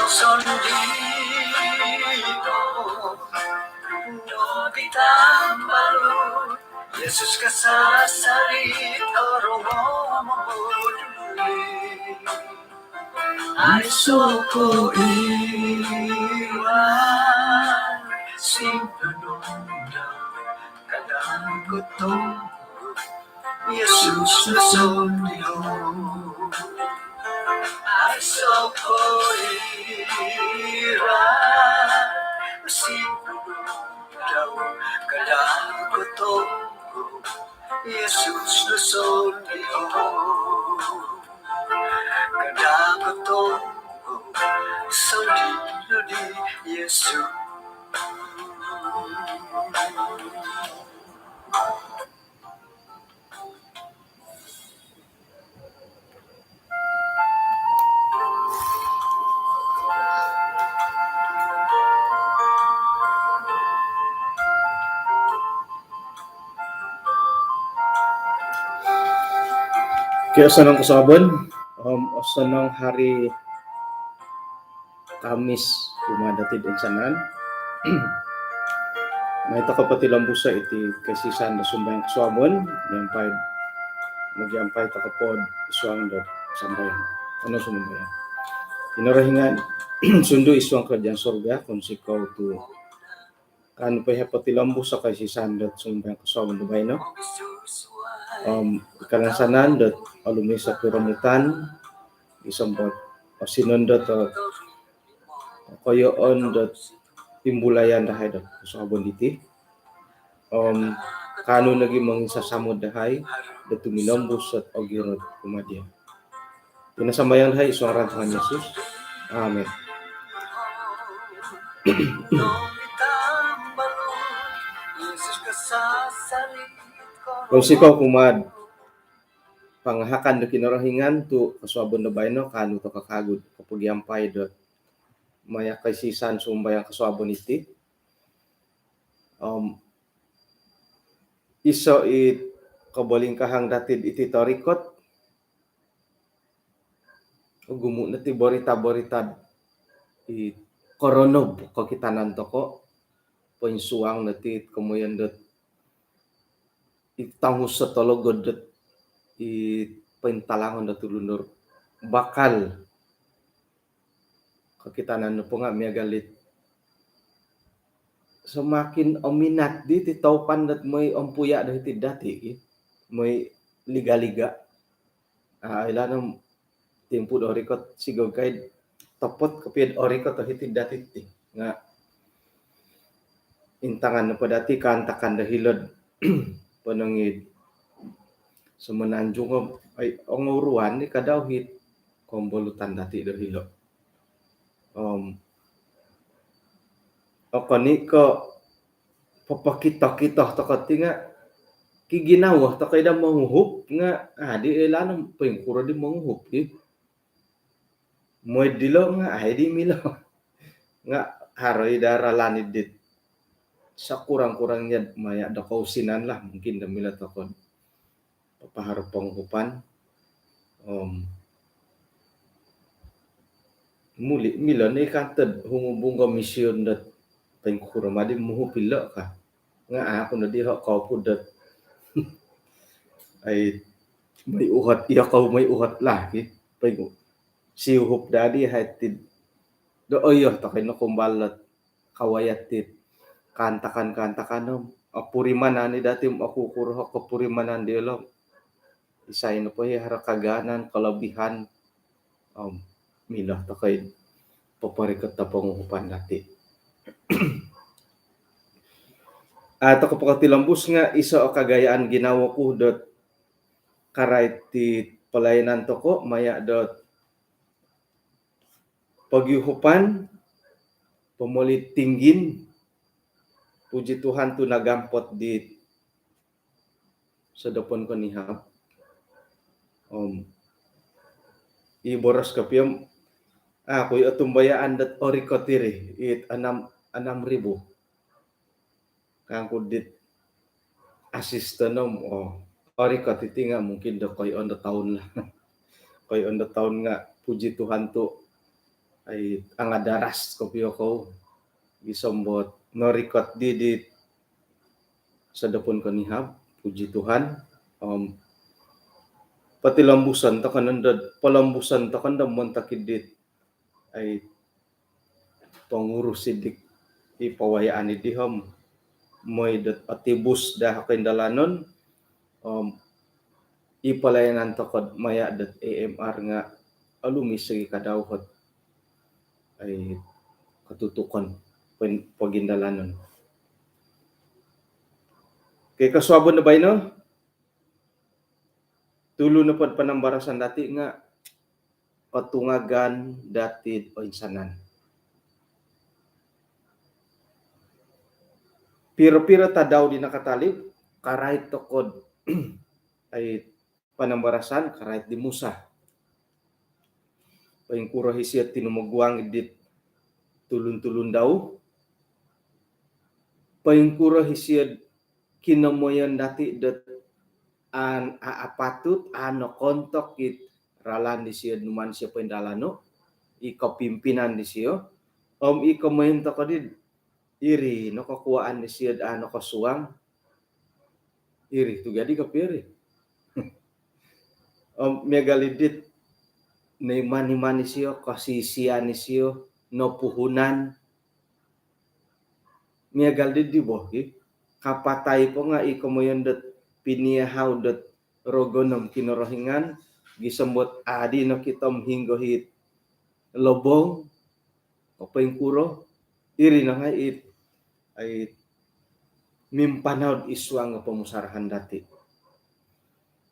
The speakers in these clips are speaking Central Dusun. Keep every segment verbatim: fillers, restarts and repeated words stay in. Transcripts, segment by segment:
Sondii' no di tambalut, Yesus kasasari torongou moduli. Aiso' ko iwal simpanun dau, kada' ko tonggo, Yesus no sondii' o. Aiso' ko iwal simpanun dau, kada' ko tonggo, Yesus no sondii' o. Kada' ko tonggo, sondii' no di Yesus. Okey, osonong kosuabon om osonong hari Khamis kumaa dati toinsanan. Mai toko potilombuso' iti kaisisan do sumambayang kosuabon, miampai, mogiampai toko po id suang do sambayang. Kanou sumambayang. Kinorohingan sundu id suang karajaan surga, kounsikou tu' kaanu po i' potilombuso' kaisisan dot sumambayang kosuabon do baino. Om kalansanan dot olumis o piromutan, gisom dot osinon dot koyoon dot imbulayan dahai dot kosuabon diti. Om kaanu nogi' monginsasamod dahai dot tumilombus dot ogirot kumaa diya'. Iti no sambayang dahai id suang ngaran Tuhan Yesus. Amin. Kounsikou kumaa'd pangahakan do Kinorohingan tu' kosuabon do baino kaanu toko kawagu'd kopogiampai do maya kaisisan sumambayang kosuabon iti. Om iso' i kobolingkahang dati'd iti torikot, ogumu' no ti borita-borita i koronob kokitanan toko', poinsuang no ti komoyon dot i tongus o tologod dot i pointalangon do tulun dot bakal kokitanan nopo nga' miagal dit semakin ominat di ti toupan dot moi ompuya' do hiti'd dati' ki, moi liga-liga. Aa, ilaan om timpu'd orikot sigog kai'd topot kopio'd orikot o hiti'd dati' ti. Nga' intangan nopo dati' kaantakan do hilo'd ponong id Semenanjung om, ai, ongoruan ni kadau hit kombolutan dati' do hilo'. Om okon i' ko' popokito-kito toko' ti nga' kiginawo toko' i' do monguhup nga' adi' ilaan om poingkuro di monguhup i'. Moi dilo' nga' ai di milo. Nga' haro i' do ralan i' dit sekurang-kurangnya maya' do kousinan lah mungkin do milo toko'd papaharo ponguhupan. Om muli' milo no i' kantod humubung ko mision dot poingkuro madi muhup ilo' ka. Nga' aku nodi ho' koupud dot ai moi uhot, iyokou moi uhot lah ki. Poing siuhup dadi hai tid do oyo tokoi no kumbal dot kawaya' ti kaantakan-kaantakan om opurimanan i' dati' om okukuro ho' kopurimanan diyolo'. Isai nopo i' haro kagaanan, kolobihan om milo tokoi poporikot do ponguhupan dati'. Aa, toko' pokotilombus nga' iso' o kagayaan ginawo ku dot karait ti palayanan toko' maya' dot pogiuhupan, pomoli tinggin, puji Tuhan tu' nagampot di sodopon konihab. Om i boros kopio om aku i' otumbayaan dot orikot iri, it anam, anam ribu. Kangku dit asisten om, oo, orikot iti nga' mungkin do koi'on do toun lah. Koi'on do toun nga' puji Tuhan tu' ai angadaras kopio kou gisom dot norikot di di sodopon konihab, puji Tuhan. Om potilombuson tokou nondo, polombuson tokou nondo montok id dit ai pongurus id di i pawayaan id di om moi dot otibus daa koindalanon. Om i palayanan tokou maya dot A M R nga olumis lagi kadau ot ai kotutukon pin-, pogindalanon. Okey, kosuabon do baino, tulu nopo panambarasan dati nga kotungagan dati oinsanan. Piro-piro tadau di nakatalib, karait tokou dot ai panambarasan karait di Musa. Poingkuro isio tinumoguang dit tulun-tulun dau. Poingkuro isio kinomoyon dati dot an a apatut, an nokontok it ralan disio numan sio poindalano, i kopimpinan disio. Om i komoyon tokou di iri no kokuaan disio dot an nokosuang. Iri tu gadi kopio iri. Om miagal id dit noiman-iman isio, kosisian isio, nopuhunan. Miagal di di bo ki. Kapatai po nga i komoyon dot piniahau dot rogon om Kinorohingan, gisom dot adi nokito om hinggo it lobong, o poingkuro, iri no ngai it ai mimpanau id suang pomusarahan dati.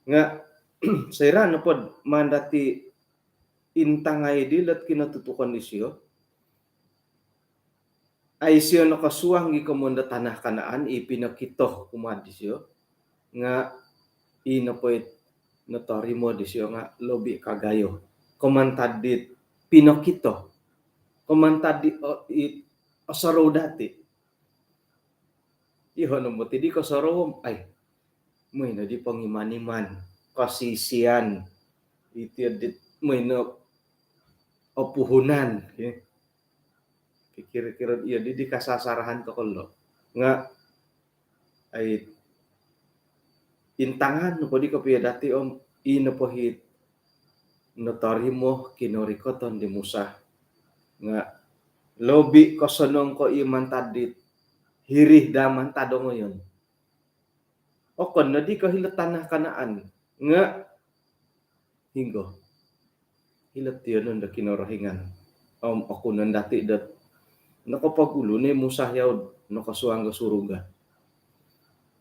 Nga soira nopo dot maan dati intangai di lot kinotutukon disio, ai isio nokosuang i komoyon do tanah Kanaan i pinokito kumaa disio, nga i nopo it notorimo disio nga lobi kagayo ko mantad dit pinokito, ko mantad di o-, it osorou dati. Iho no moti di kosorou om ai moi no di pongiman-iman, kosisian, iti dit moi no opuhunan, ya. Kira-kira iyo di, di kasasarahan tokou lo. Nga ai intangan nopo di kopio dati om i nopo it notorimo kinorikoton di Musa nga lobi kosonong ko i mantad dit hiri daa mantad do ngoyon. Okon no di ko hilo tanah Kanaan nga hinggo, hilo tiyonon do Kinorohingan. Om okon no dati dot nokopogulu no i Musa yau nokosuang do suruga.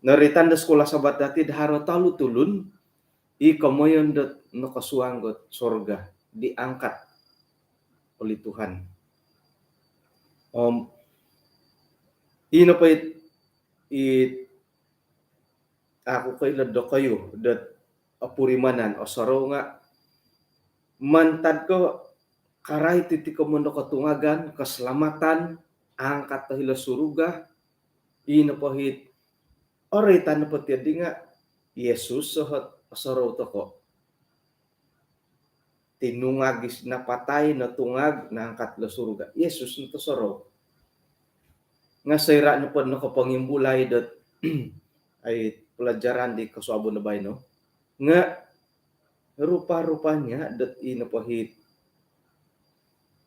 Noroitan do Sikula Sabat dati do haro tolu tulun i komoyon dot nokosuang dot sorga, diangkat oleh Tuhan. Om i nopo it, it aku koilo dokoyu dot opurimanan, osorou nga mantad ko karait iti komoyon do kotungagan, keselamatan, angkat do hilo suruga, i nopo it oroitan nopo tiyo di nga Yesus sohot osorou tokou. Tinungag is napatai, notungag, naangkat lo suruga. Yesus no tosorou. Nga soira nopo nokopongimbulai dot ai pelajaran di kosuabon do baino nga rupa-rupanya dot i nopo it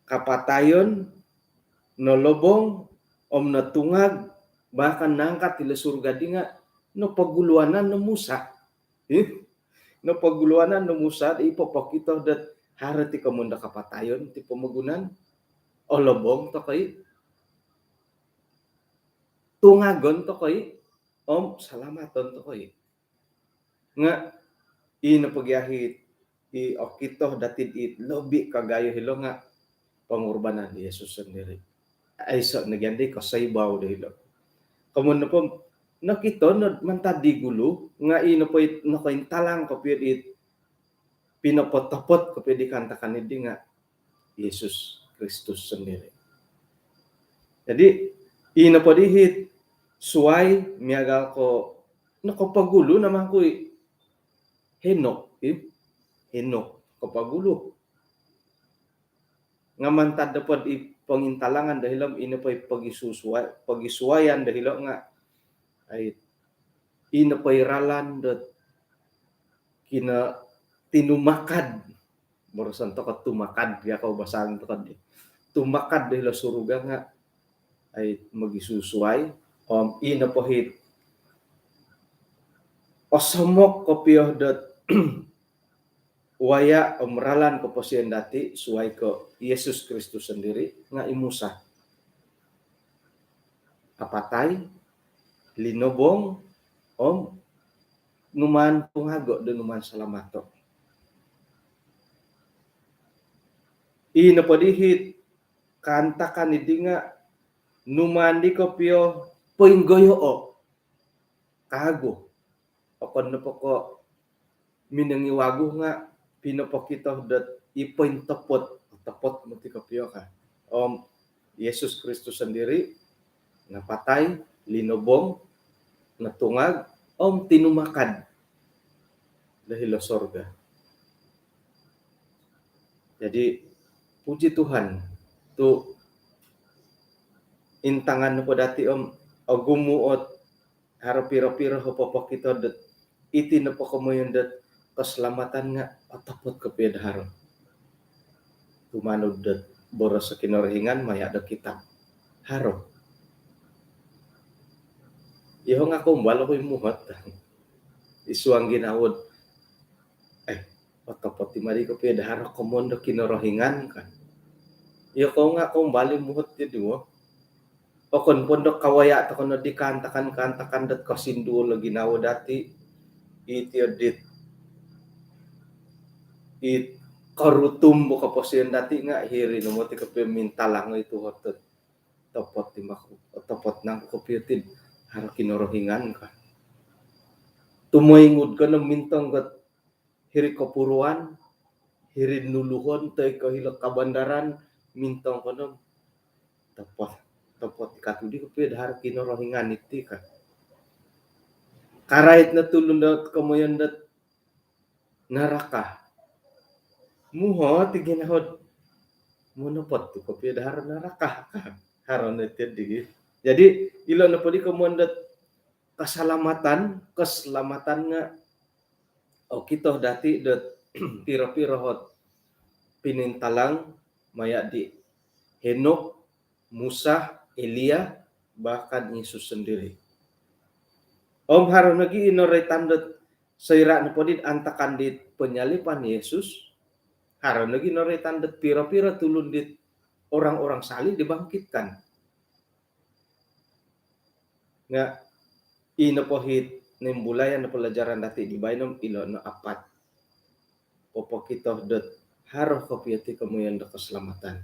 kapatayon, nolobong, om notungag, bahkan naangkat hilo suruga di nga nopoguluanan no Musa. Ih, nopoguluanan no Musa di popokito dot haro ti komoyon do kapatayon ti pomogunan, olobong tokou i, tungagon tokou i, om salamaton tokou i. Nga i nopo gia it i okito dati it lobi kagayo hilo nga pengorbanan di Yesus sendiri. Aiso no gia di kosoibau do hilo. Komoyon nopo nokito no mantad di gulu nga i nopo it nokointalang kopio it pinopot-topot kopio di kaantakan di nga Yesus Kristus sendiri. Jadi i nopo di it suai miagal ko nokopogulu no mangkui Henok, i Henok kopogulu. Nga mantad nopo di pongintalangan do hilo om ino po i pogisusuai-, pogisuaian do hilo nga, ai, ino po i ralan dot kino tinumakad. Boroson toko tumakad, ya, koubasanan toko di. Tumakad do hilo suruga nga, ai, mogisusuai, om ino po it osomok kopio dot waya om ralan koposion dati suai ko Yesus Kristus sondiri nga i Musa. Apatai, linobong, om numaan tungago do numaan salamato. Ino po di it kaantakan di nga numaan di kopio poinggoyoo. Kagu. Okon nopo ko minongiwagu nga pinopokito dot i pointopot, topot moti kopio ka. Om Yesus Kristus sondiri napatai, linobong, natungag, om tinumakad do hilo sorga. Jadi, puji Tuhan, tu intangan nopo dati om ogumu ot haro piro-piro o popokito dot iti nopo komoyon dot keselamatan nga otopot kopio do haro. Tumanud dot boros Kinorohingan maya do kitab. Haro. Iyoho nga koumbal oku i muhot. I suang ginawo dot, eh, otopot i mari kopio do haro komoyon do Kinorohingan ka. Iyoho nga koumbal i muhot di duo. Okon po ndo kawaya toko no di kaantakan-kaantakan dot kosinduol o ginawo dati. Iti o dit, it korutum bo koposion dati nga hiri no moti kopio mintalang itu hotot. Topot i maku, topot nangku kopio ti haro Kinorohingan ka. Tumoingud ko no mintong got hiri kopuruan, hiri nuluhon, toi ko hilo kabandaran, mintong ko no, topot, topot i katudi kopio do haro Kinorohingan iti ka. Karait no tulun dot komoyon dot naraka. Muhot i ginawo dot monopot tu kopio do haro naraka ka. Haro no iti di. Jadi, ilo nopo di komoyon dot keselamatan, keselamatan nga okito dati dot piro-piro ot pinintalang maya di Henok, Musa, Elia, bahkan Yesus sendiri. Om haro nogi i noroitan dot soira nopo di antakan di penyaliban Yesus, haro nogi i noroitan dot piro-piro tulun di orang-orang salih dibangkitkan. Nga ino po it nimbulayan pelajaran dati di baino om ilo no apat popokito dot haro kopio ti komoyon do keselamatan.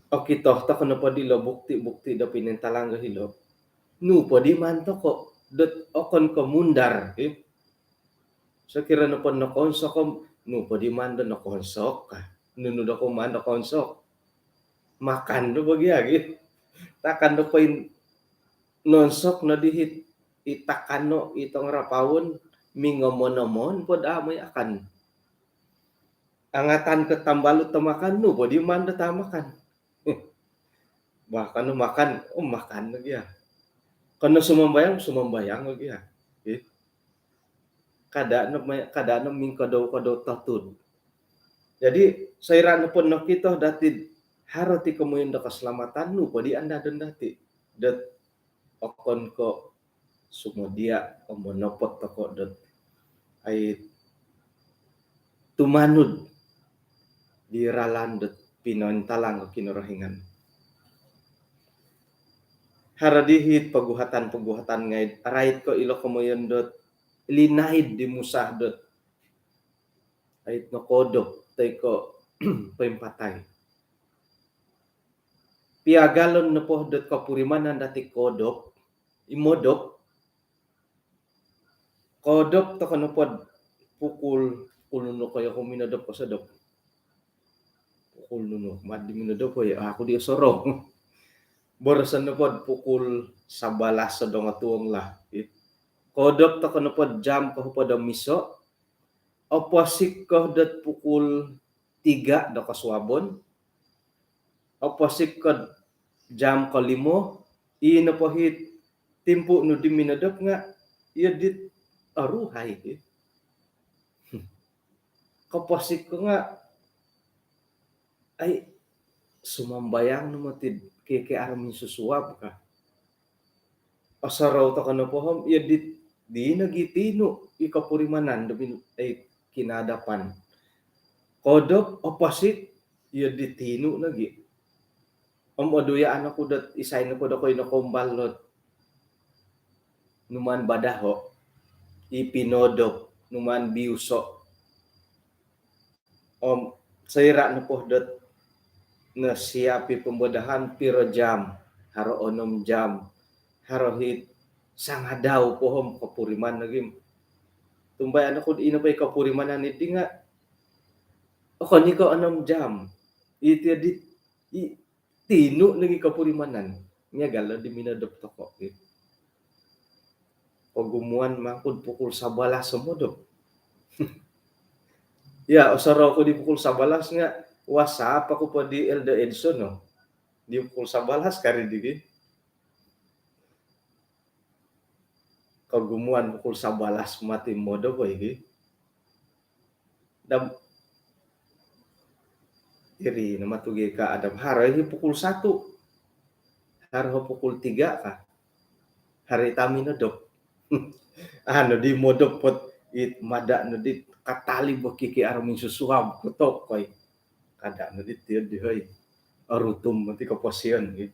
Okito toko nopo dilo bukti-bukti do pinintalang do hilo, nu po di maan toko dot okon ko mundar, eh. Sokiro nopo nokoonsok om, nu po di maan do nokoonsok ka. Nunu do ko maan do koonsok. Makan do bagi agi. Takan do poinonsok no di it, i takano, i tongorapaon, mingomon-omon po do amu i akan. Angatan ko tambalut do makan, nu po di maan do tamakan. Bahkan makan, oh, makan lagi ya. Kono sumambayang, sumambayang lagi ya. Eh. Kada no, kada no mingkodou-kodou totud. Jadi, soira nopo nokito dati haro ti komoyon do keselamatan, nu po di andadon dati. Dot okon ko sumodia om monopot toko dot ai tumanud di ralan dot pinointalang o Kinorohingan. Haro di it poguhatan-poguhatan ngai, arait ko ilo komoyon dot linaid di Musa dot ai nokoodop toi ko poimpatai. Piagalon nopo dot kopurimanan dati koodop, i modop. Koodop toko nopo dot pukul, pukul nunu koyo ko minodop kosodop. Pukul nunu, mad di minodop koyo, aku di osorou. Boroson nopo dot pukul sabalas sodongotuong lah. Koodop toko nopo dot jam kohopod om iso, oposik ko dot pukul tiga do kosuabon, oposik ko jam kolimo, i nopo hi timpu nu di minodop nga iyo dit oruhai. Koposik ko nga, ai, sumambayang no moti KKR minsusuab ka. Osorou toko nopo om iyo dit, di nogi tinu i kopurimanan do min-, ai, kinahadapan. Kodop, oposik, iyo dit tinu nogi. Om oduyaan oku dot isai nopo do koinokombal dot numaan badaho, i pinodop, numaan biuso. Om soira nopo dot nosiap i pembadahan, piro jam, haro onom jam, haro hi sangadau po om kopuriman lagi. Tumbayaan oku ino po i kopurimanan diti nga, okon i ko onom jam. Iti di, i, tinu nogi kopurimanan. Miagal do di minodop toko, ki. Kogumuan mangkud pukul sabalas sumodop. Ya, osorou oku di pukul sabalas nga, WhatsApp oku po di Elder Edson, no. Di pukul sabalas kari di, ki. Kogumuan pukul sabalas moti modop, oi, ki. Dam-, iri no moti gia ka, adam haro i pukul satu. Haro pukul tiga ka. Haro i tami nodop. Anu di modop pot it mada no di katalib o KKR minsusuab ku toko, oi. Kada no di tiyo di, hoi. Orutum moti koposion, ki.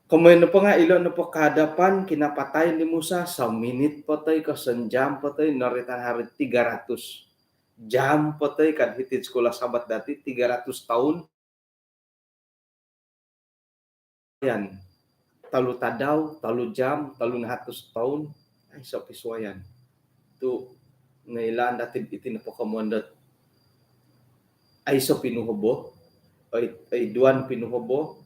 Komoi nopo nga ilo nopo kahadapan kinapatai di Musa, sominit po toi ko sonjam po toi, noroitan haro tiga ratus jam po toi, kad hiti Sekolah Sabat dati, tiga ratus toun. Yan, tolu tadau, tolu jam, tolu nahatus toun, aiso pisuayan. Tu noilaan dati iti nopo komoyon dot aiso pinuhobo, oi, oi, duan pinuhobo,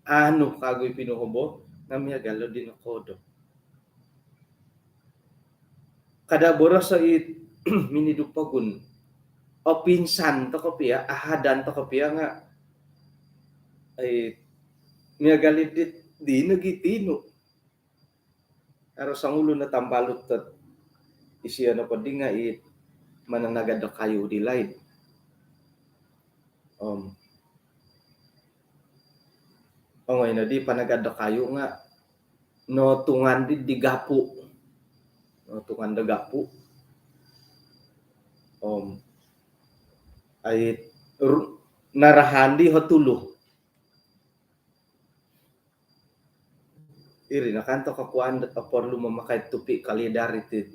anu kagu i pinuhobo, nga miagal do di nokoodop. Kada boroso i minidu pogun. Opinsan toko pia, ahadan toko pia nga, ai, miagal i dit, di nogi tinu. Haro songulun no tambalut dot isio nopo di nga i mananagad do kayu di laid. Om ongoi no di panagad do kayu nga notungan di, di gapu. Notungan do gapu. Om, ai, ru-, narahan di ho tulu. Iri no kan toko kuan dot oporlu mamakai tupi kalidar iti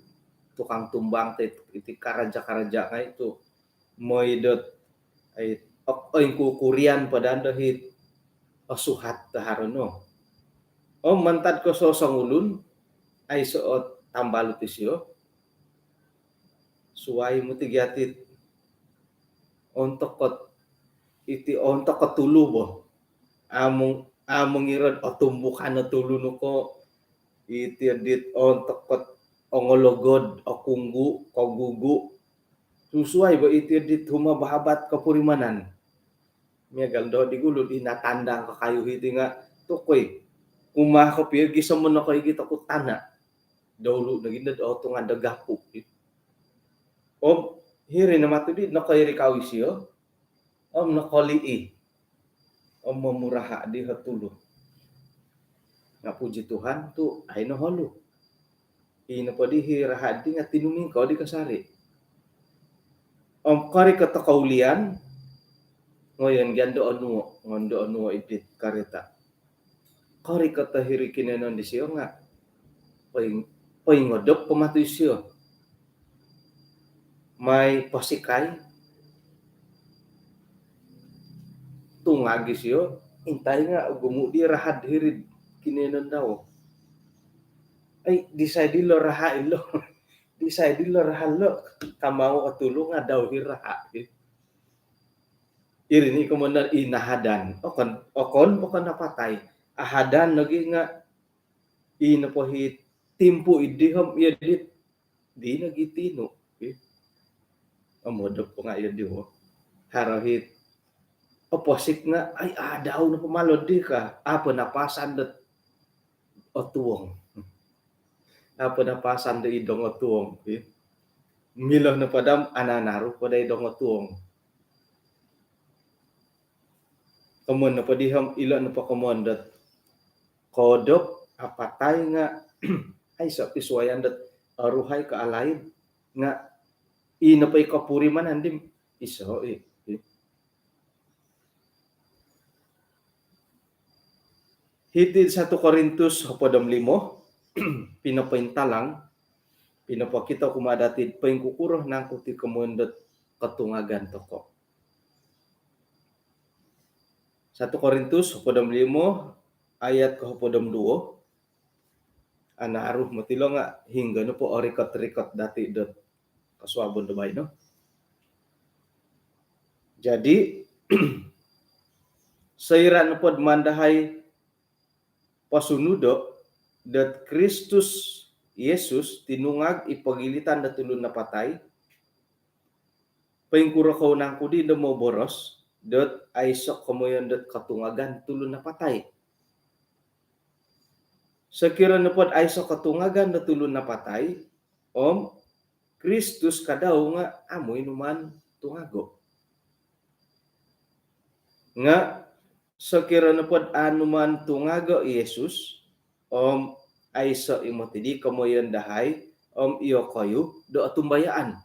tukang tumbang ti, iti karaja-karaja ngai tu. Moi dot, ai, ok, oingkukurian po daa do hi osuhat do haro no. Om mantad ko sosongulun, aiso o tambalut isio. Suai moti gia ti ontok ko iti, ontok ko tulu bo. Amu, amu ngira otumbukan o tulu nu ko iti dit ontok ko ongologod, okunggu, kogugu. Susuai bo iti dit humabat-habat kopurimanan. Miagal do di gulu di natandang ko kayu hiti nga, tokoi. Kumaa kopio gisom nokoigit oku tana. Dahulu nogi do otungan do gapu. Om hiri no moti di nokoirikau isio. Om nokolii. Om momuraha di ho tulu. Nga puji Tuhan tu ai no holu. Ino po di hi raha di nga tinumingkau di kasari. Om korikot o kaulian, ngoyon gia do onuo, ngoyon do onuo idit karita. Korikot o hiri kinoiyonon disio nga, poing-, poingodop po moti isio. Mai posikai, tungag isio, intai nga ogumu di raha hiri kinoiyonon dau. Ai, disai dilo raha ilo. Disai dilo raha lo, kamau o tulu nga dau hi raha. Iri ni komoyon i nahadan. Okon, okon po ko napatai. Ahadan nogi nga, ino po hi timpu idi om iyo di, di nogi tinu. Om modop po nga iyo di, wo. Haro hiti oposik nga, ai, adau no pomolod di ka. Apo napasan dot otuong. Apo napasan dot idong otuong. Milo no padam ananaru pada idong otuong. Komon no padi ham ilo no pakomon dot kodop apatai nga aiso pisuayan dot aruhai ka alaid nga ino pa i kopurimanan di iso i. Hiti satu Korintus hopod om limo, pinopointalang, pinopokito kumaa dati poingkukuro nangku ti komoyon dot kotungagan toko. Satu Korintus hopod om limo ayat ko hopod om duo. Anaru moti lo nga hinggo nopo orikot-rikot dati dot kosuabon do baino. Jadi, soira nopod maan dahai posunudo dot Kristus Yesus tinungag i pogilitan do tulun napatai, poingkuro kou nangku di do moboros dot aiso komoyon dot kotungagan tulun napatai? Sokiro nopod aiso kotungagan do tulun napatai, om Kristus kadau nga amu i numaan tungago. Nga sokiro nopod a numaan tungago i Yesus, om aiso i moti di komoyon dahai, om iyokoyu do otumbayaan.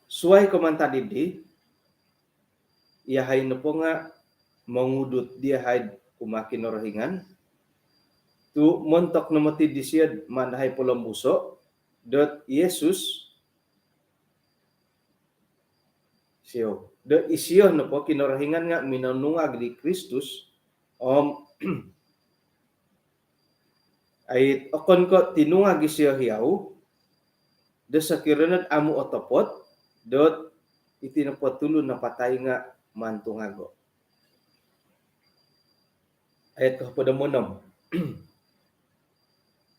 Suai ko mantad di, iyahai nopo nga mongudut diahai kumaa Kinorohingan, tu montok no moti disio maan dahai polombuso dot Yesus sio. Do isio nopo Kinorohingan nga minonungag di Kristus, om ai okon ko tinungag isio hiau, do sokiro nod amu otopot dot iti nopo tulun napatai nga maan tungago. Ayat ko hopod om onom.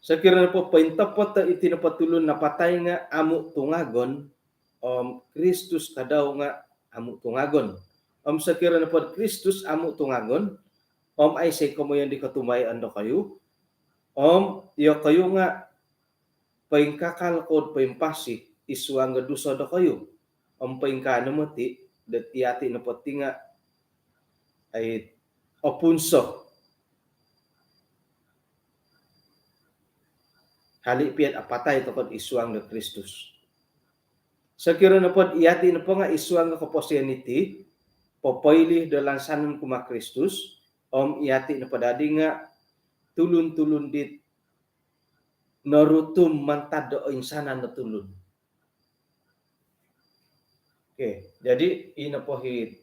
Sokiro nopo pointopot do iti nopo tulun napatai nga amu tungagon, om Kristus kadau nga amu tungagon. Om sokiro nopod Kristus amu tungagon, om aiso i komoyon di kotumbayaan dokoyu, om iyokoyu nga poingkakal kou do poimpasi id suang do dusa dokoyu. Om poingkaa no moti dot iyati nopo ti nga ai opunso. Hali pia apatai toko id suang do Kristus. Sokiro nopod iyati nopo nga id suang do koposion iti popoilih do lansanon kumaa Kristus, om iyati nopo dadi nga tulun-tulun dit norutum mantad do oinsanan do tulun. Okey, jadi ino po hiti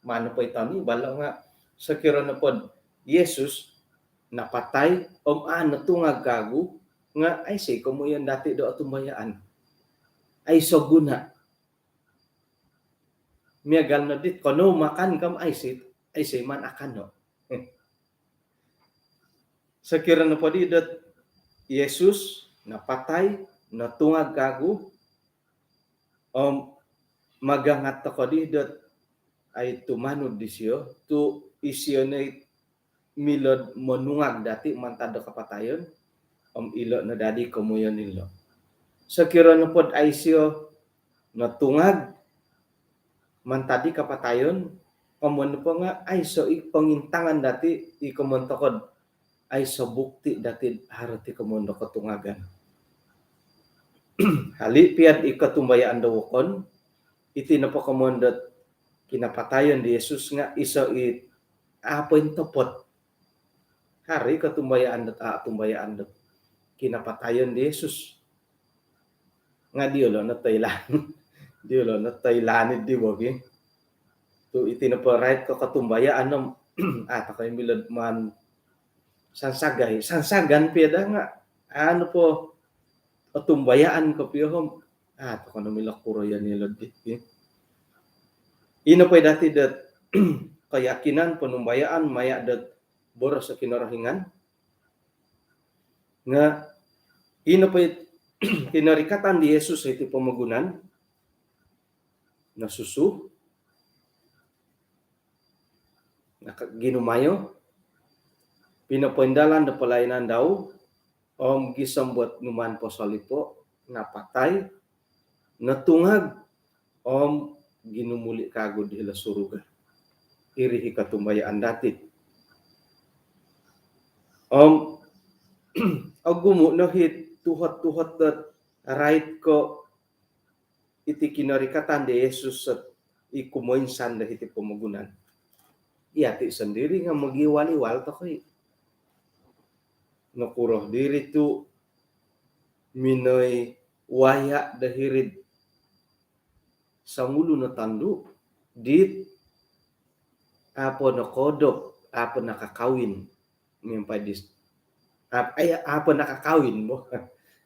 maan nopo i toni balo nga sokiro nopod Yesus napatai om a notungag kagu nga aiso i komoyon dati do otumbayaan. Aiso guno. Miagal no dit kono makan kam aiso, aiso maan akano. Sokiro nopo di dot Yesus napatai, notungag kagu, om magangat toko di dot ai tumanud disio, tu isio no i milo monungag dati mantad do kapatayon, om ilo no dadi komoyon ilo. Sokiro nopod aiso notungag mantad di kapatayon, komoyon nopo nga aiso i pongintangan dati, i komoyon toko do aiso bukti dati haro ti komoyon do kotungagan. Hali pia i kotumbayaan do wokon, iti nopo komoyon dot kinapatayon di Yesus nga iso i a pointopot. Haro i kotumbayaan dot a otumbayaan dot kinapatayon di Yesus. Nga diolo no toilaan. Diolo no toilaan di bogi. Tu iti nopo rait ko kotumbayaan om a toko i milo maan sansagai. Sansagan pia da nga anu po otumbayaan kopio om a toko no milo kuroyon ilo di. Ino po i dati dot keyakinan, ponumbayaan maya dot boros do Kinorohingan. Nga ino po i kinorikatan di Yesus iti pomogunan, nosusu, naka-, ginumayo, pinopoindalan do palayanan dau, om gisom dot numaan posolipo, napatai, notungag, om ginumuli kagu id hilo suruga. Iri i kotumbayaan dati. Om ogumu no i tuhot-tuhot dot rait ko iti kinorikatan di Yesus sot i kumoinsan do hiti pomogunan. Yati sondiri nga mogiwal-iwal toko i. Nokuro diri tu minoi waya do hiri'd songulun o tondu dit a' po nokoodop, a' po nakakawin. Miampai dis-, ap-, ai, a' po nakakawin bo.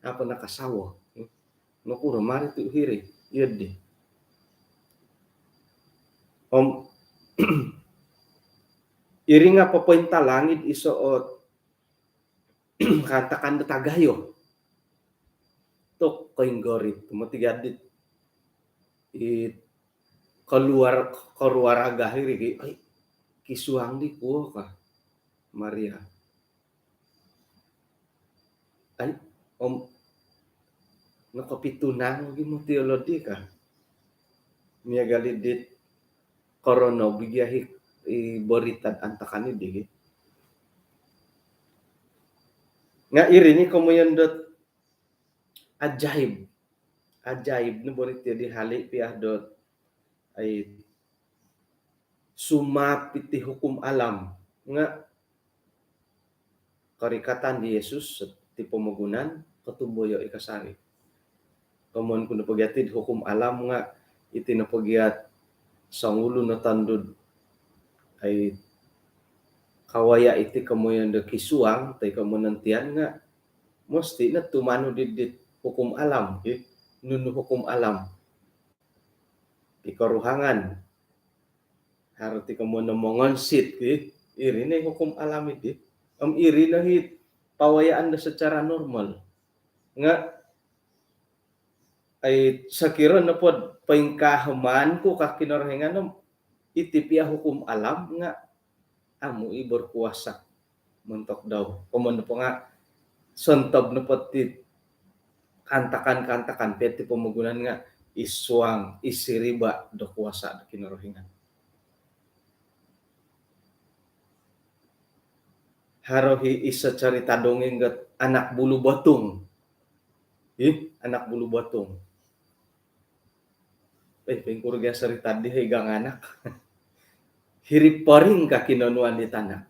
A' po nakasawo. Nokuro mari tu hiri, iyo di. Om iri nga popointalang id iso o kaantakan do tagayo. Tu koinggorit, moti gia dit i keluar, keluarga iri ki, ai, kisuang di kuo ka Maria. Ai, om, nokopitunang lagi moti ilo di ka. Miagal i dit korono bigia i, i borita'd antakan i di ki. Nga iri ni komoyon dot ajaib. Ajaib ni borit di hali pia dot, ai, sumaap iti hukum alam. Nga korikatan di Yesus ti pomogunan, kotumboyo i kasari. Komoyon ku nopo gia tid hukum alam nga iti nopo gia songulun o tondu, ai, kawaya iti komoyon do kisuang, toi ko monontian nga, mesti no tumanud di, di hukum alam, ki. Nunu hukum alam? Di koruhangan. Haro ti komoyon do mongonsit, ki. Iri no i hukum alam iti. Om iri no i pawayaan do secara normal. Nga, ai, sokiro nopo dot poingkahaman ku ka Kinorohingan om iti pia hukum alam nga amu i berkuasa montok dau. Komoyon nopo nga sontob nopo ti kaantakan-kaantakan pia ti pomogunan nga id suang, id siriba do kuasa do Kinorohingan. Haro i iso cerita dongeng dot anak bulu botung. Ih, anak bulu botung. Eh, poingkuro gia cerita di, hai, ganganak? Hiri poring ka kinonuan di tanak.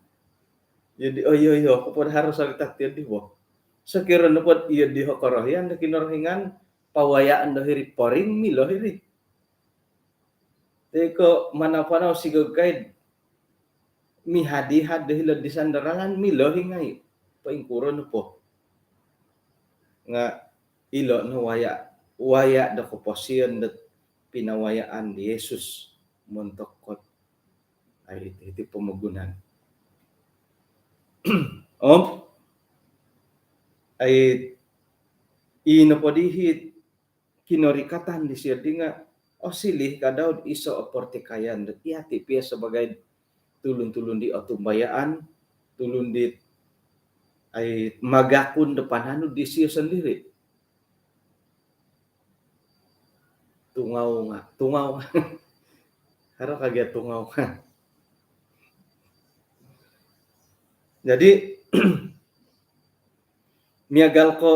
Jadi, oh iyo, iyo, aku pun harus cerita ti di bo. Sokiro nopo dot iyo di ho korohian do Kinorohingan, pawayaan do hiri poring, milo hiri. Toi ko manau-panau sigog kaid mihad-ihad do hilo disan do ralan, milo hi ngai. Poingkuro nopo? Nga ilo no waya, waya do koposion dot pinawayaan di Yesus montok dot, ai, hiti pomogunan. Om, ai, i nopo di hiti kinorikatan disio di nga, osiliu ka dau iso o portikaian dot yati pia sebagai tulun-tulun di otumbayaan, tulun di, ai, magakun do pananud disio sondiri. Tungau nga, tungau. Haro ka gia tungau. Jadi, miagal ko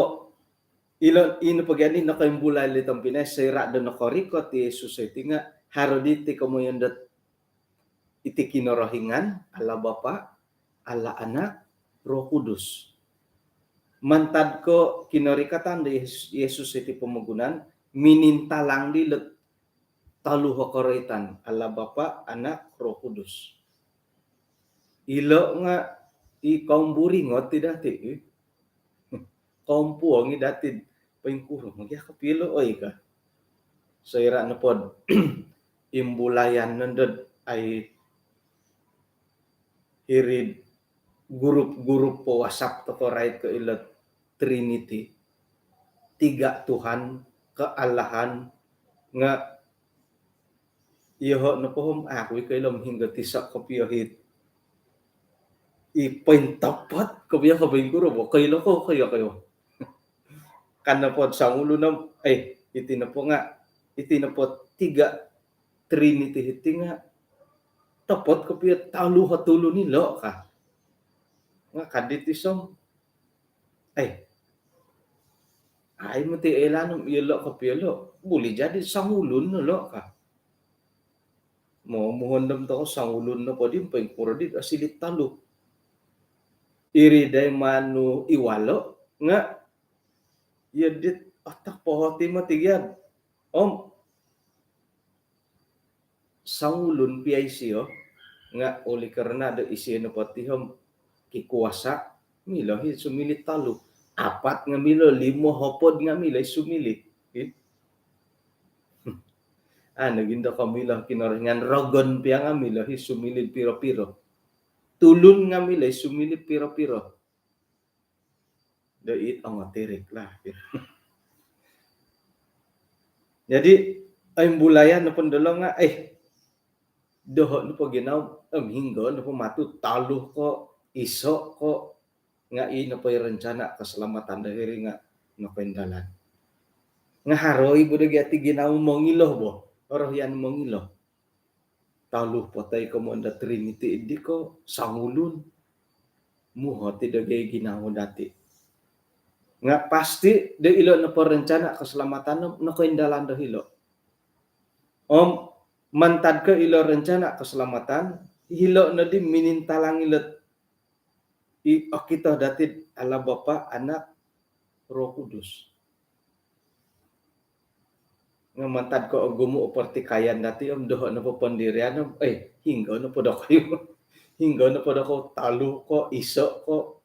ilo, ino po gia ni nokoimbulai di tompinai, soira do nokorikot i Yesus iti nga haro di ti komoyon dot iti Kinorohingan, Allah Bapa, Allah Anak, Roh Kudus. Mantad ko kinorikatan di Yesus, Yesus iti pomogunan, minintalang di lo tolu ho koroitan, Allah Bapa, Anak, Roh Kudus. Ilo nga i kaum buringot ti dati, eh. Kaum puong i dati, poingkuro ma gia kopio oi ka. Soira nopo dot imbulayan nondo dot, ai, hiri grup-grup po WhatsApp toko rait ko ilo Trinity. Tiga Tuhan, keallahan, nga Iyoho' nopo om aku i' koilo om hinggo tiso' kopio hiti. I pointopot kopio ko poingkuro bo, koilo ko, koilo, koilo. Kan nopo songulun om, eh, iti nopo nga', iti nopo tiga Trinity hiti nga' topot kopio tolu o tulun ilo' ka. Nga' kadi ti som, eh, ai moti oilaan om iyolo' kopio ilo', buli jadi songulun ilo' ka. Mo, muhondom toko songulun nopo di poingkuro di osiliu tolu. Iri dai manu iwalo' nga' iyo dit otak po hoti moti gia. Om songulun pia isio nga' oleh kerana do isio nopo ti om kikuasa, milo i sumiliu tolu. Apat nga' milo, limo, hopod nga' milo i sumiliu. Anu gindo ko milo Kinorohingan, rogon pia nga' milo i sumiliu piro-piro. Tulun nga' milo i sumiliu piro-piro. Do it ongotirik lah. Jadi, imbulayan nopo dilo nga', eh, doho' nopo ginawo, om hinggo nopo matu tolu ko, iso' ko, nga' i nopo i rencana keselamatan do hiri nga' nokoindalan. Nga' haro i bo do gia ti ginawo mongilo bo, orohian mongilo. Tolu po toi ko mondo Trinity di ko songulun. Muhot i do gia i ginawo dati'. Nga' pasti do ilo nopo rencana keselamatan no, nokoindalan do hilo'. Om mantad ko ilo rencana keselamatan, hilo' nodi minintalang ilo i okito dati' Allah Bapa, Anak, Roh Kudus. Nga' mantad ko ogumu' o pertikaian dati' om doho' nopo pendirian om, eh, hinggo nopo dokoyu. Hinggo nopo dokoyu tolu ko, iso' ko,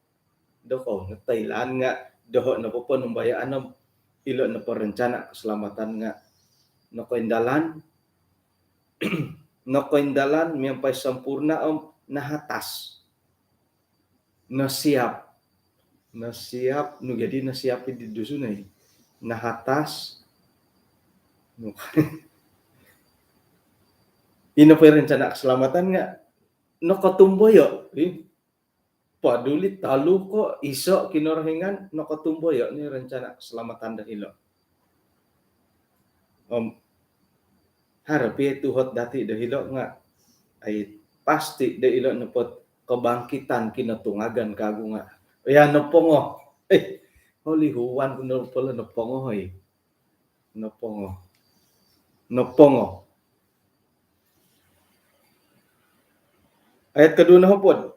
dokoyu notoilaan nga' doho' nopo ponumbayaan om ilo nopo rencana keselamatan nga' nokoindalan, nokoindalan miampai sempurna om nahatas. Nasiap. Nasiap, nu jadi nasiap di Dusun ai. Nahatas. Nu, ino po i rencana keselamatan nga' nokotumboyo, eh. Paduli tolu ko, iso' Kinorohingan, nokotumboyo ni rencana keselamatan do hilo'. Om haro pia tuhot dati' do hilo' nga', ai, pasti do ilo nopo kebangkitan kinotungagan kagu nga', ya, nopongo. Eh, olihuan ku nopo lo nopongo, oi. Nopongo. Nopongo. Ayat koduo nohopod.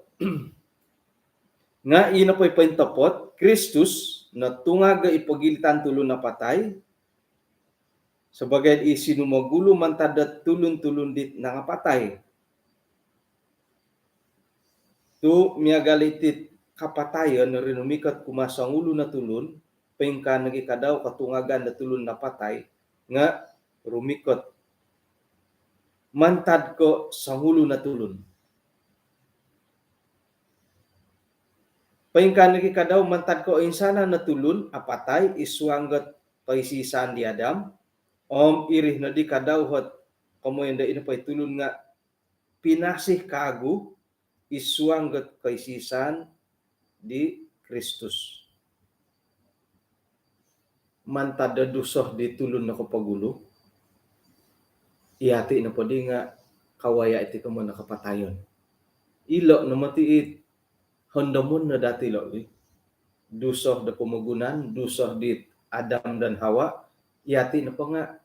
Nga' i nopo i pointopot, Kristus notungag i pogilitan tulun napatai, sabaagi i sinumogulu mantad do tulun-tulun dit nangapatai. Tu' miagal iti kapatayon rinumikot kumaa songulun o tulun, poingkaa nogi' kadau kotungagan do tulun napatai nga' rumikot mantad ko songulun o tulun. Poingkaa nogi' kadau mantad ko insanan o tulun apatai id suang dot koisisan di Adam, om iri nodi kadau ot komoyon do ino po i tulun nga' pinasih kagu id suang dot koisisan di Kristus. Mantad do duso di tulun nokopogulu, iyati' nopo di nga' kawaya' iti komoyon do kapatayon. Ilo' no moti i hondomon no dati' lo' i. Duso do pomogunan, duso di Adam dan Hawa, iyati' nopo nga'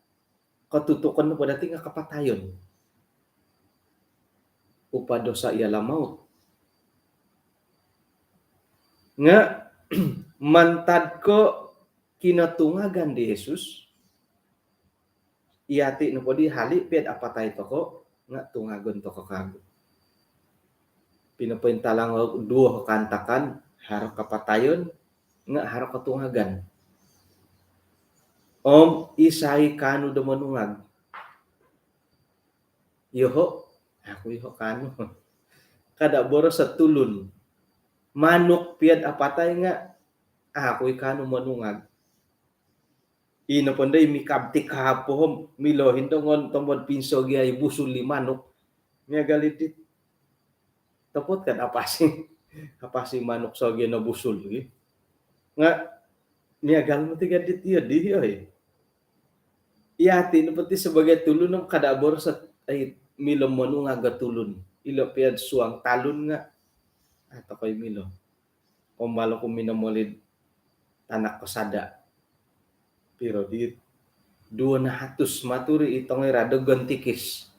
kotutukon nopo dati' nga' kapatayon. Upah dosa ialah maut. Nga' mantad ko kinotungagan di Yesus, iyati' nopo di hali' pia'd apatai toko' nga' tungagon toko' kagu. Pinopointalang duo kaantakan, haro kapatayon nga' haro kotungagan. Om isai kaanu do monungag? Iyoho', aku iyoho' kaanu. Kada' boros o tulun. Manuk pia'd apatai nga' aku i kaanu monungag. Ino po ndai mikab tikab po om milo hindongon tomod pinsogiai busul i manuk. Miagal i dit. Topot kan apasi, apasi manuk sogi no busul gi. Nga miagal moti gadit iyo di, oi. Iyati nopo ti sebagai tulun om kada boroso, ai, milo monungag o tulun. Ilo piad suang talun nga, ah, tokoi milo. Kombalo ku minomolid tanak ko sada. Piro di duo nahatus maturi i tongoi rado gontikis.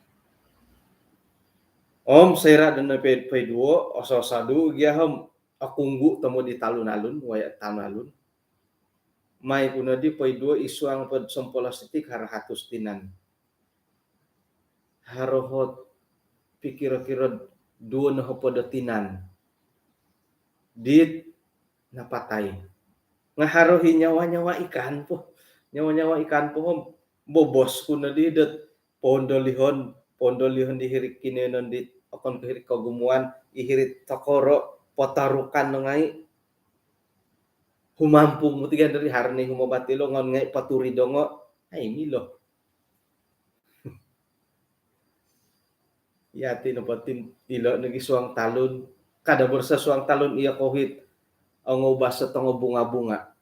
Om soira do nopo i duo, oso-osodu gia om okunggu tomod i talun-alun, waya talun-alun. Mai ku nodi po i duo i suang pod sompolos iti haro hatus tinan. Haro hot pikiro-kiro duo nohopod o tinan dit napatai. Nga haro hi nyawa-nyawa ikan po. Nyawa-nyawa ikan po om bobos ku nodi dot pondolihon, pondolihon di hiri kinoyonon di okon ko hiri kogumuan, i hiri tokoro, potarukan no ngai. Humampung moti gia dari haro ni humobat ilo ngon ngai paturi dongo. Ai milo. Iyati nopo ti ilo nogi suang talun. Kada boroso suang talun iyo kohit. Ongo baso tongo bunga-bunga.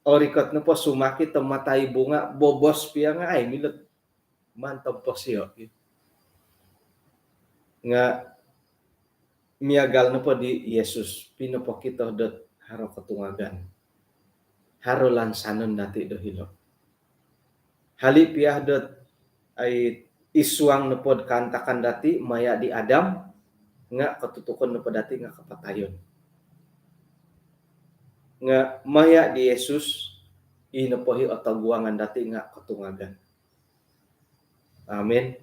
Orikot nopo sumakit o matai bunga, bobos pia nga ai milo. Mantap po sio. Nga miagal nopo di Yesus, pinopokito dot haro kotungagan. Haro lansanon dati do hilo. Hali pia dot ai isuang nopod kaantakan dati maya di Adam, nga kotutukon nopo dati nga kapatayon. Nga maya di Yesus, i nopo hi otoguangan dati nga kotungagan. Amin.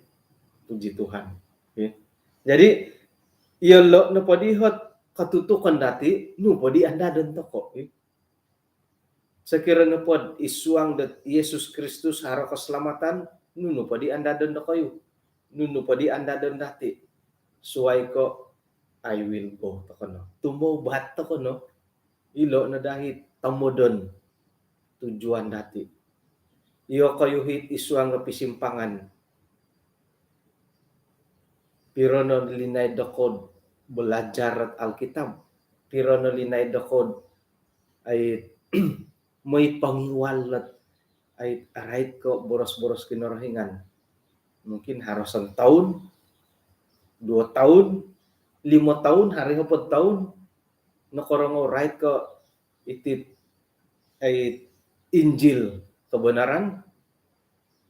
Puji Tuhan. Okey. Jadi, iyolo nopo di hot kotutukon dati, nu po di andadon toko, okey. Sokiro nopod isuang dot Yesus Kristus haro keselamatan, nunu po di andadon dokoyu? Nunu po di andadon dati? Suai ko, "I will go," toko no. Tumobat toko no. Ilo no dahit tomodon tujuan dati. Iyokoyu hit isuang o pisimpangan. Piro no linaid dokod belajar Alkitab. Piro no linaid dokod ai moi pongiwal dot ai arait ko boros-boros Kinorohingan. Mungkin haro santaun, duo taun, limo taun, haro hopod taun, nokorongou rait ko iti ai Injil kebenaran,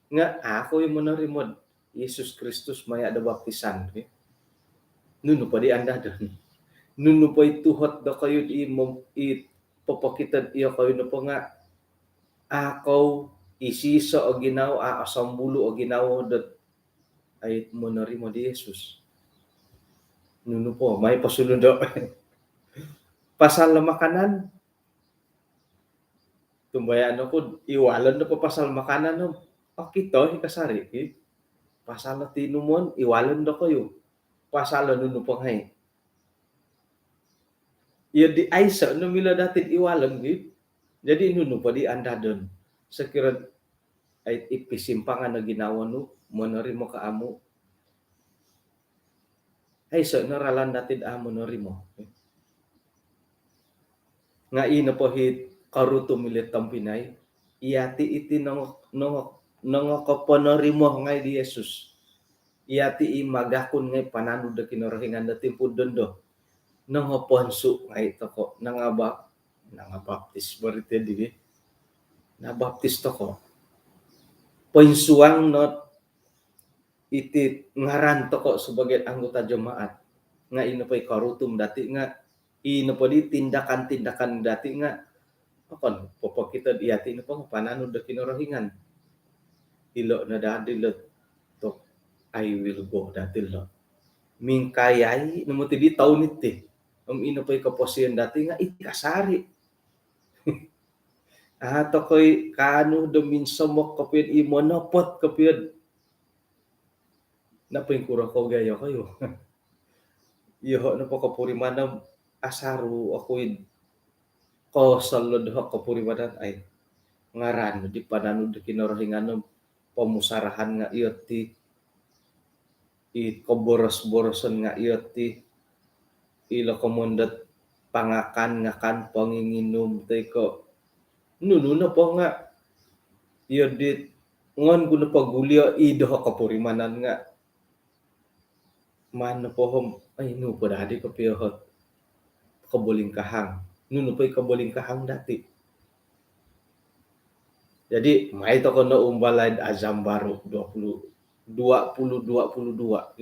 nga aku i monorimo Yesus Kristus maya do baptisan, okey. Nunu po di andadon? Nunu po i tuhot dokoyu di mom-, i popokito iyokoyu nopo nga akou isiso o ginawo, a osombulu o ginawo dot ai monorimo di Yesus. Nunu po, mai po suludo. Pasal lo makanan, tumbayaan oku, iwalon do po pasal makanan, no. Okito i kasari, ki. Pasal lo tinumon, iwalon dokoyu. Pasal lo nunu po ngai. Iyo di aiso no milo dati iwalon, ki. Jadi nunu po di andadon? Sokiro ai i pisimpangan o ginawo nu, monorimo ko amu. Aiso no ralan dati do amu monorimo. Nga i nopo hit korutum ilo tompinai, iyati iti nongo, nongo, nongokoponorimo ngai di Yesus. Iyati i magakun ngai pananud do Kinorohingan do timpu dondo. Nongoponsu ngai toko, nangabap-, nangabaptis berarti di. Nabaptis toko. Poinsuang no iti ngaran toko sebagai anggota jemaat. Nga i nopo i korutum dati nga, i nopo di tindakan-tindakan dati nga okon popokito iyati nopo nga pananud do Kinorohingan. Ilo no dati lo tok, "I will go," dati lo. Mingkayai no moti di toun iti. Om i nopo i koposion dati nga iti kasari. Ah, tokoi kaanu do minsomok kopio, i monopot kopio. Napoingkuro kou gia iyokoyu? Iyoho nopo kopurimanan, asaru oku id kosol do doho kopurimanan, ai. ngaran di pananud do Kinorohingan no pomusarahan nga' iyo ti, i koboros-boroson nga' iyo ti, ilo komoyon dot pangakan-ngakan, ponginginum toi ko' nunu nopo nga' iyo dit ngon ku nopo gulio i doho kopurimanan nga' maan nopo om, ai, nu po dadi kopio ot kobolingkahang. Nunu po i kobolingkahang dati'. Jadi, mai toko no umbalai Azam Baru dua puluh, dua puluh, dua puluh dua.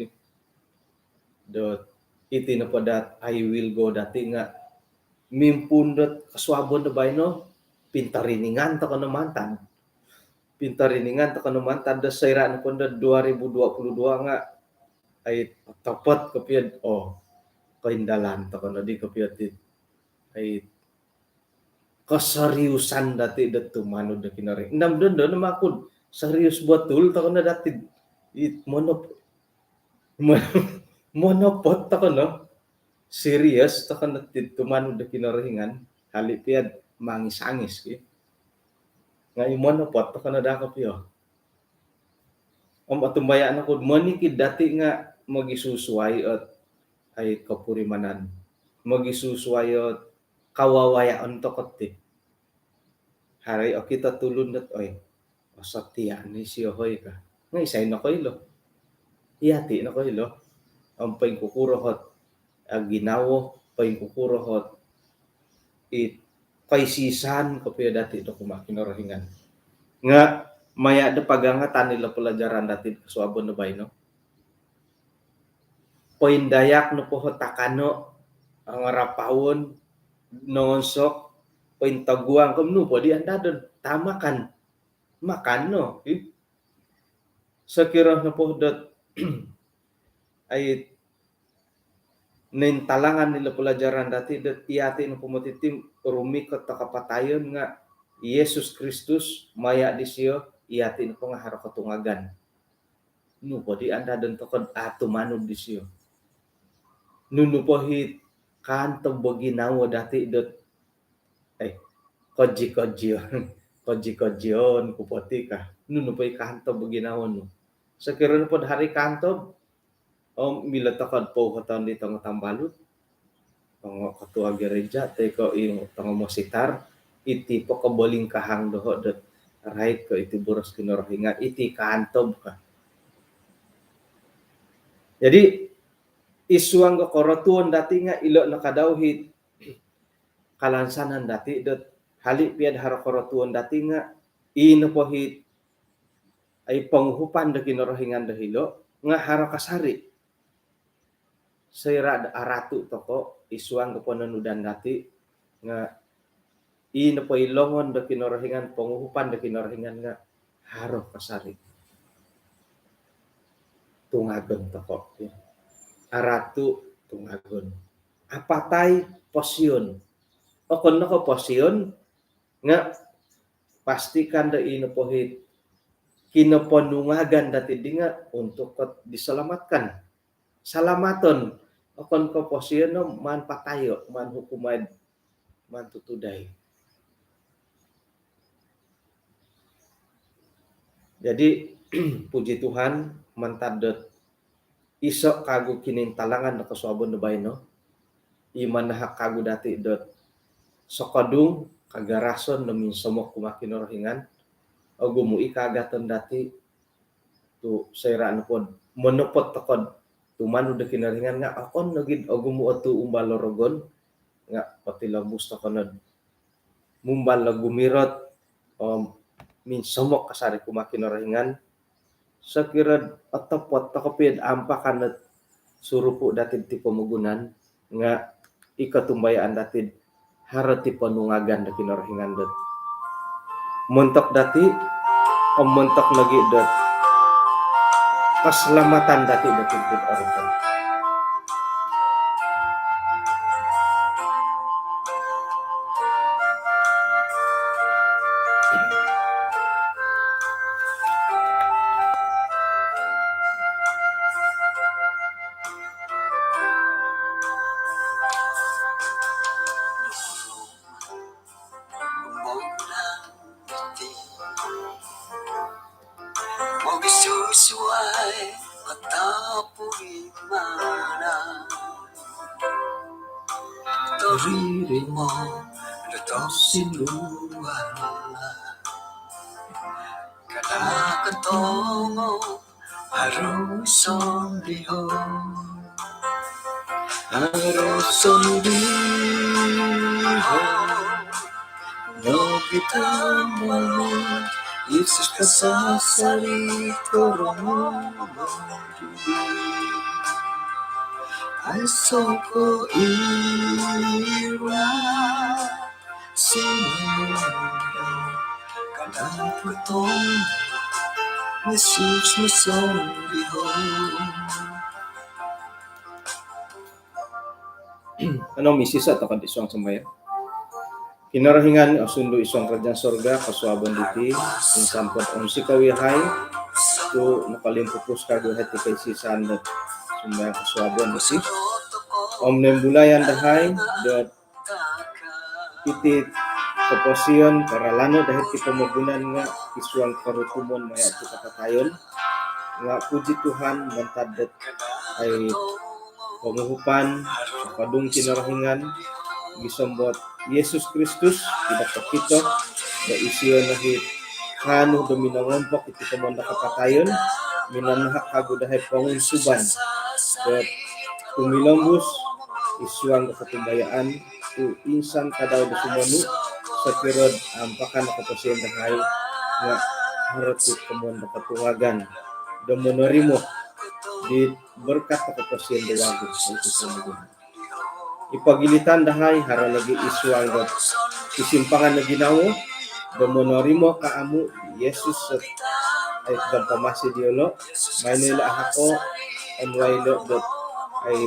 Dot, iti nopo dat I will go dati' nga' mimpuun dot kosuabon do baino, pintariningan toko no mantad. Pintariningan toko no mantad do soira' nopo do dua ribu dua puluh dua nga', ai, otopot kopio, oh, koindalan toko no di kopio ti, ai, kosoriusan dati' do tumanud do Kinorohingan. Indam dondo no makud, serius betul toko no dati'. It monop-, mon-, monopot toko no. Serius toko no ti tumanud do Kinorohingan. Hali' pia'd mangis-angis ki. Nga' i monopot toko no daa kopio. Om otumbayaan oku monikid dati' nga' mogisusuai ot, ai, kopurimanan. Mogisusuai ot kawawayaon toko ti. Haro i okito tulun dot, oi, osotia' ni sio hoi ka. Nga' isai nokoilo? Iyati' nokoilo. Om poingkukuro ot, a, ginawo, poingkukuro ot, it, koisisan kopio dati' do kumaa Kinorohingan. Nga' maya' do pagangatan ilo pelajaran dati' kosuabon do baino. Poindayak nopo ot takano, angarapaon, nongonsok, pointoguang, kom nu po di andadon, tamakan. Makan no, ih. Sokiro nopo dot, ai, nointalangan ilo pelajaran dati' dot iyati' nopo moti ti rumikot do kapatayon nga' Yesus Kristus maya' disio, iyati' nopo nga' haro kotungagan. Nu po di andadon toko a' tumanud disio? Nunu po it kaantob o ginawo dati' dot, eh, koji-kojion, koji-kojion ku po ti ka. Nunu po i kaantob o ginawo nu? Sokiro nopo do haro i kaantob, om milo toko do pouhoton di tongo tambalut, tongo ketua gereja toi ko' i tongo mositar, iti po kobolingkahang doho' dot rait ko' iti boros Kinorohingan, iti kaantob ka. Jadi, id suang do korotuon dati' nga' ilo' no kadau it kalansanan dati' dot hali' pia'd haro korotuon dati' nga' ii nopo it, ai, ponguhupan do Kinorohingan do hilo' nga' haro kasari'. Soira' do aratu' toko' id suang do pononudan dati' nga' ii nopo i longon do Kinorohingan, ponguhupan do Kinorohingan nga' haro kasari'. Tungagon toko', ya. Aratu', tungagon. Apatai, posion. Okon no ko' posion nga' pastikan do ii nopo it kinoponungagan dati' di nga' untuk ko' diselamatkan. Salamaton. Okon ko' posion no maan patayo', maan hukumai'd, maan tutudai. Jadi, puji Tuhan, mantad dot iso' kagu kinointalangan do kosuabon do baino, i manahak kagu dati' dot sokodung kagarason do minsomok kumaa Kinorohingan. Ogumu' i kaagaton dati' tu' soira' nopod monopot toko'd tumanud do Kinorohingan nga' okon nogi'd ogumu' o tu' umbal o rogon nga' potilombus toko' nod mumbal o gumirot om minsomok kasari' kumaa Kinorohingan. Sokiro'd otopot toko' pia'd ampakan ot surupu' dati'd ti pomogunan nga' i kotumbayaan dati'd haro ti ponungagan do Kinorohingan dot montok dati' om montok nogi' dot kaslamatan dati' do timpu'd orikot. Ririmo do tosinduan, kada kotongo haro sondiho, haro sondiho. Nogi tambalut Yesus kasasari korongou. Aiso ko ira sinira, kada kotongo Yesus mosondiho. Ano misisa tokou id suang sambayang. Kinorohingan osundu id suang kerajaan sorga, kosuabon diti, insan po do onsikou yahai tu nokolimpupus kagu hiti koisisaan do sumbayang kosuabon diti om noimbulayan dahai do iti koposion, karalano dahai ti pomogunan nga id suang korutumon maya tu kapatayon. Nga puji Tuhan, mantad dot ai ponguhupan, sokodung Kinorohingan, gisom dot Yesus Kristus, id okito do isio nogi kaanu do minongompok iti komoyon do kapatayon, minanahak kagu dahai pongunsuban do tumilombus id suang do kotumbayaan tu insan tadau do sumonu, sokiro ampakan do koposion dahai nga haro ti komoyon do kotungagan do monorimo di berkat do koposion do wagu. Ipagilitan dahai haro nogi id suang do kisimpangan do ginawo do monorimo kaamu Yesus, ai, do pamasi diolo, maino ilo ahako, onuai ilo do ai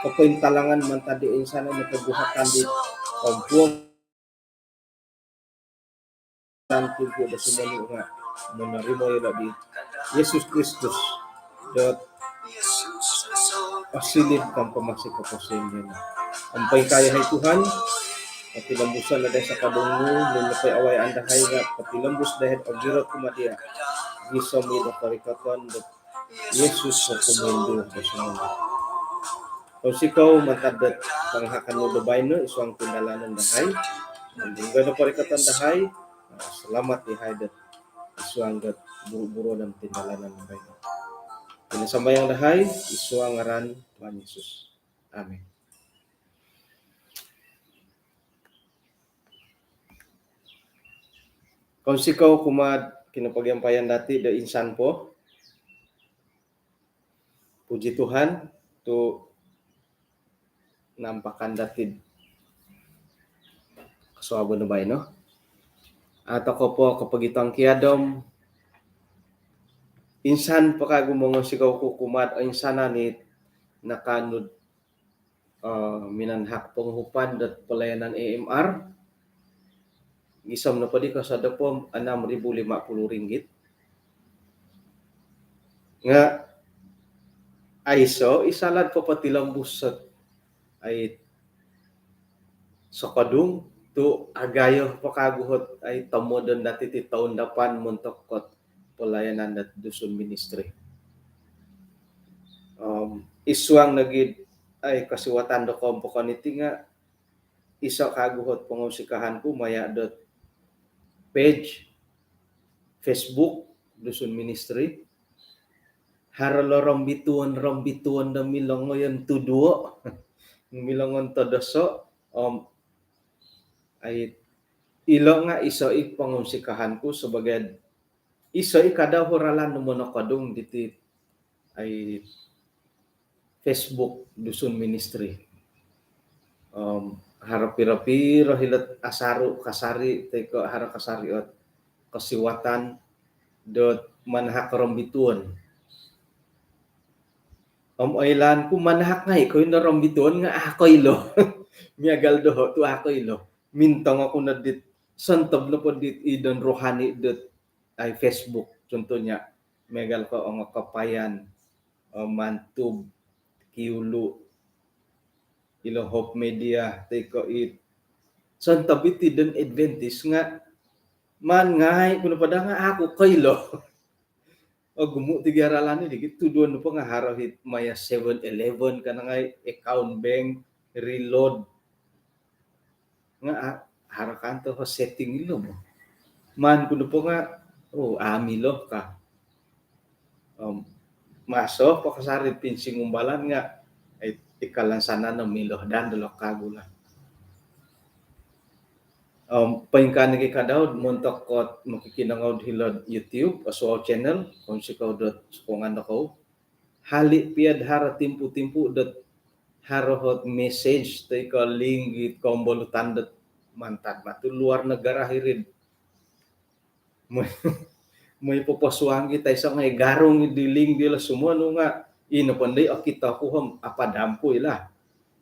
kopointalangan mantad di insan nokoguhatan di kompuong. Tantu ku do sumonu nga monorimo ilo di Yesus Kristus dot osilid tanpa masih koposion. Om poingkaa yahai Tuhan, potilombuson dahai sokodung nu, nunu po i awayaan dahai nga potilombus dahai ogirot kumaa dia gisom id korikoton dot Yesus o Tuhan do sumonu. Onsikou mantad dot pangahakan nu do baino id suang tindalanon dahai. Om dungga do korikoton dahai, selamat yahai dot id suang dot buru-buruon om tindalanon dahai. Iti no sambayang dahai id suang ngaran Tuhan Yesus. Amin. Kounsikou kumaa kinopogiampayan dati do insan po. Puji Tuhan, tu nampakan dati kosuabon do baino. Atau kopo kopogitongkiad om insan po kagu mongounsikou ku kumaa oinsanan i nakaanu do minanahak ponguhupan dot pelayanan A M R. Gisom nopo di kosodop om enam ribu lima puluh ringgit. Nga aiso i salad popotilombus dot ai sokodung tu agayo po kagu ot ai tomodon dati ti toun dapan montok dot pelayanan dot Dusun Ministry. Om id suang nogi ai kosiwatan do kompokon iti nga iso kagu ot pongunsikahan ku maya dot page Facebook Dusun Ministry. Haro ilo rombituon-rombituon do milo ngoyon tuduo, milo ngoyon todoso, om ai ilo nga iso i pongunsikahan ku sebagai iso i kada o ralan do monokodung diti ai Facebook Dusun Ministry. Om haro piro-piro hilo ot asaru kasari toi ko haro kasari ot kosiwatan dot manahak rombituon. Om oilaan ku manahak ngai koindo rombituon nga a koilo. Miagal doho tu a koilo. Mintong oku no dit sontob nopo dit id rohani dot ai Facebook, contohnya miagal ko Ongo Kapayan, Mantub, Kiulu, ilo Hope Media toi ko it sontob iti don Adventist nga maan ngai ku nopo daa nga a ku koilo. Ogumu ti gia ralan i digi tuduon nopo nga haro it maya Seven Eleven ka ngai, Account Bank, Reload, Nga' a, haro kanto ho setting ilo bo. Maan ku nopo nga', oh, a' milo ka. Om maso po kasari pinsingumbalan nga', ai, ikalansanan no milo dan dolo kagu lah. Om poingkaa nogi ka Daud, montok ko mokikinongou hilo'd YouTube, Oswald Channel, kounsikou dot sokongan dokou. Hali' piya'd haro timpu-timpu dot haro hot message toi ko link it kombolutan dot mantad matu luar negara hiri'd. Moi, moi poposuang ki, aiso ngai' garung di link dilo sumonu nga' ino po ndi okito ku om apadam ku ilo.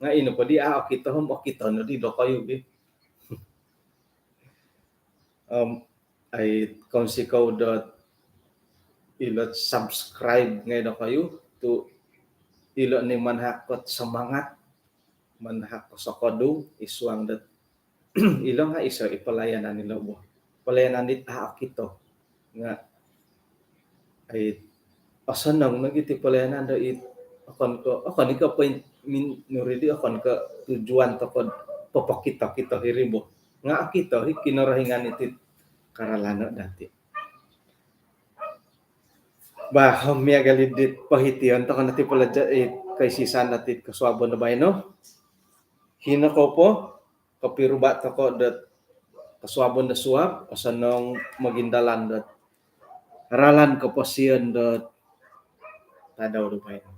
Nga' ino po di a' okito om okito nodi dokoyu gi. Om ai, kounsikou dot ilo subscribe ngai' dokoyu tu' ilo ni manahak kot semangat, manahak kosokodung id suang dot ilo nga' iso i pelayanan ilo bo. Pelayanan dit a' okito. Nga' ai, osonong nogi ti pelayanan do it, okon ko, okon i ko poin, min, nuridi okon ko tujuan toko popokito-kito hiri bo. Nga' okito i Kinorohingan iti karalano dati. Bah, om miagal i dit pohition toko nati pelaja-, it koisisan dati kosuabon do baino. Hino kou po, kopiruba' toko' dot kosuabon do suab, osonong mogindalan dot ralan koposion dot tadau do baino.